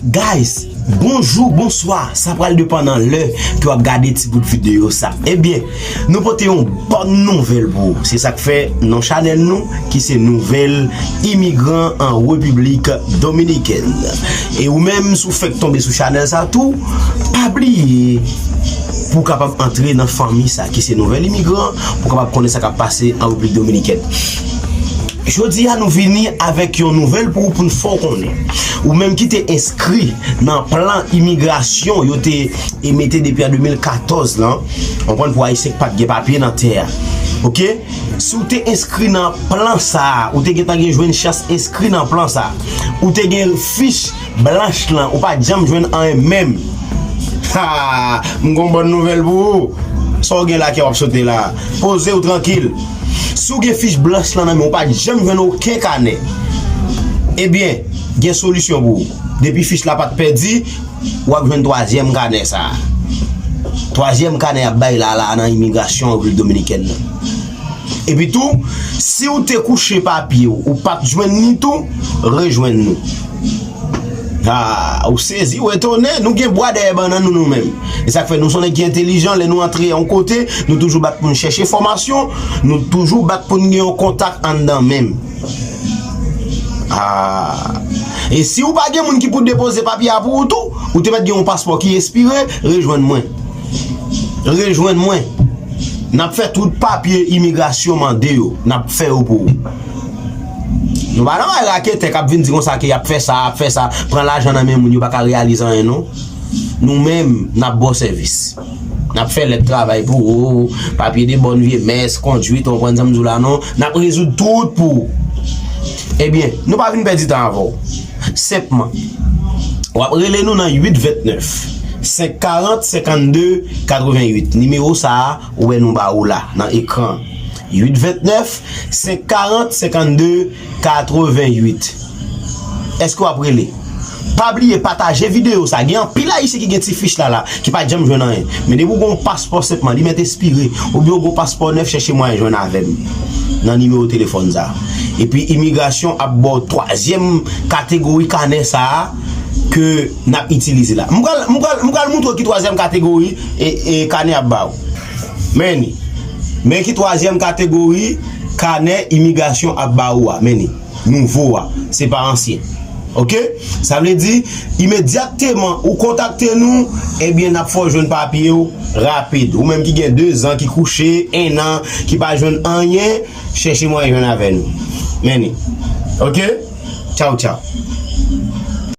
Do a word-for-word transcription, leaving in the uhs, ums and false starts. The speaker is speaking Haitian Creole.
Guys, bonjou, bonswa, sa pral depann nan lè ke w ap gade ti bout videyo sa. Ebyen, nou pote yon bòn nouvèl pou ou. Se sa k fè non chanèl nou, ki se Nouvèl Imigran an Repiblik Dominikèn. E ou menm, si w fèk tonbe sou chanèl sa tou, pa bliye pou w kapab antre nan fanmi sa, ki se Nouvèl Imigran, pou w kapab konnen sa k ap pase an Repiblik Dominikèn. Jodi a, nou vini avèk yon nouvèl pou ou, pou n fè w konnen. Ou menm ki te enskri nan plan imigrasyon yo te e mete depi an de mil katòz lan, konprann, pou Ayisyen ki pa t gen papye nan tè a. Oke? Si w te enskri nan plan sa a, ou te gentan gen jwenn chans enskri nan plan sa a, ou te gen fich blanch lan, ou pa t janm jwenn anyen menm. Ha! M gon bòn nouvèl pou ou. Sa w gen la ke w ap sote la? Poze w trankil. Si w gen fich blanch lan nan men w, ou pa t janm jwenn okenn kanè, ebyen, gen solisyon pou ou. Depi fich la pa t pèdi, w ap jwenn twazyèm kanè sa a. Twazyèm kanè y ap bay la, la nan imigrasyon Repiblik Dominikèn nan. Epi tou, si w te kouche papye w, ou pa t jwenn ni tou, rejwenn nou. Ah, ou sezi, ou etone, nou gen bwa dèyè bannann nou, nou menm. E sa k fè nou se yon nèg ki entelijan, lè nou antre yon kote, nou toujou bat pou n chèche enfòmasyon, nou toujou bat pou n gen yon kontak anndan menm. Ah. E si w pa gen moun ki pou depoze papye a pou ou tou, ou te mèt gen yon paspò ki espire, rejwenn mwen. Rejwenn mwen. N ap fè tout papye imigrasyon mande yo, n ap fè yo pou ou. Nou pa nan bay raketè k ap vin di konsa ke y ap fè sa, ap fè sa, pran lajan nan men moun, yo pa ka reyalize anyen non. Nou menm, n ap ba w sèvis. N ap fè lèt travay pou ou, papye de bòn vye mès, kondwit, ou konprann sa m di w la non. N ap rezoud tout pou ou. Ebyen, nou pa vin pèdi tan avè w. Senpman, w ap rele nou nan uit vennèf, senk karant, senkannde, katrevenn uit. Nimewo sa a, ou wè nou ba ou la, nan ekran. Uit vennèf, senk karant, senkannde, katrevenn uit. Èske w ap rele? Pa bliye pataje videyo sa. Gen anpil Ayisyen ki gen ti fich la la, ki pa t janm jwenn anyen. Men depi w gen yon paspò senpman, li mèt espire, oubyen w gen yon paspò nèf, chèche mwayen jwenn avè m nan nimewo telefòn sa. Epi imigrasyon ap ba w twazyèm kategori kanè sa a ke n ap itilize la. M pral, m pral, m pral montre w ki twazyèm kategori e, e kanè ap ba w. Men ni. Men ki twazyèm kategori kanè imigrasyon ap ba ou a. Men ni. Nouvo a. Se pa ansyen. Oke? Sa vle di, imedyatman ou kontakte nou, ebyen, n ap fè w jwenn papye w rapid. Ou menm ki gen de zan ki kouche, en an, ki pa jwenn anyen, chèche mwayen jwenn avè nou. Men ni. Oke? Tchaw, tchaw.